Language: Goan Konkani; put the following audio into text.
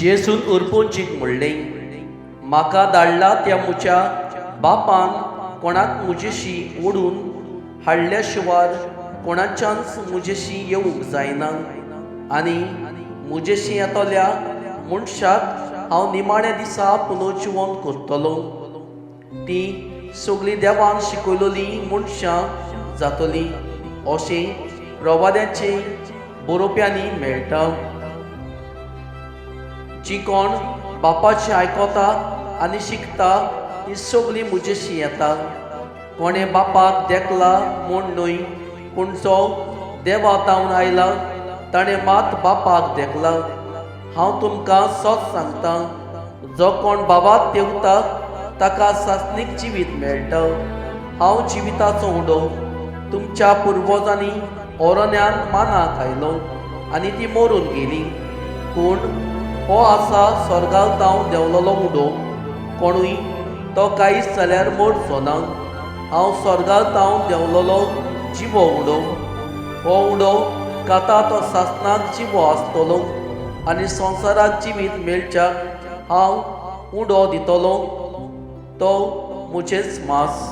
जेजून उरपोंजीक म्हणलें, म्हाका धाडला त्या म्हज्या बापान कोणाक म्हजेशी ओडून हाडल्या शिवार कोणाच्यानच म्हजेशी येवंक जायना, आनी म्हजेशी येतल्या मनशाक हांव निमाण्या दिसा पुनर्जिवन करतलो. ती सगळीं देवान शिकयलेलीं मनशां जातलीं अशें प्रवाद्याचे बरोवप्यांनी मेळटा. जी कोण बापाचें आयकता आनी शिकता ती सगळीं म्हजेशी येता. कोणें बापाक देखला म्हूण न्हय, पूण जो देवा तावन आयला ताणें मात बापाक देखला. हांव तुमकां सत सांगता, जो कोण बाबाक देंवता ताका सासणीक जिवीत मेळटा. हांव जिविताचो उडो. तुमच्या पुर्वजांनी ओरण्यान माना खायलो आनी ती मरून गेली. पूण हो आसा स्वर्गाक तावन देंवलेलो उडो, कोणूय तो कांयच जाल्यार मरचो ना. हांव स्वर्गाक तावन देंवलेलो जिवो उडो. हो उडो खाता तो सासणाक जिवो आसतलो, आनी संवसाराक जिवीत मेळच्याक हांव उडो दितलो तो म्हजेंच मांस.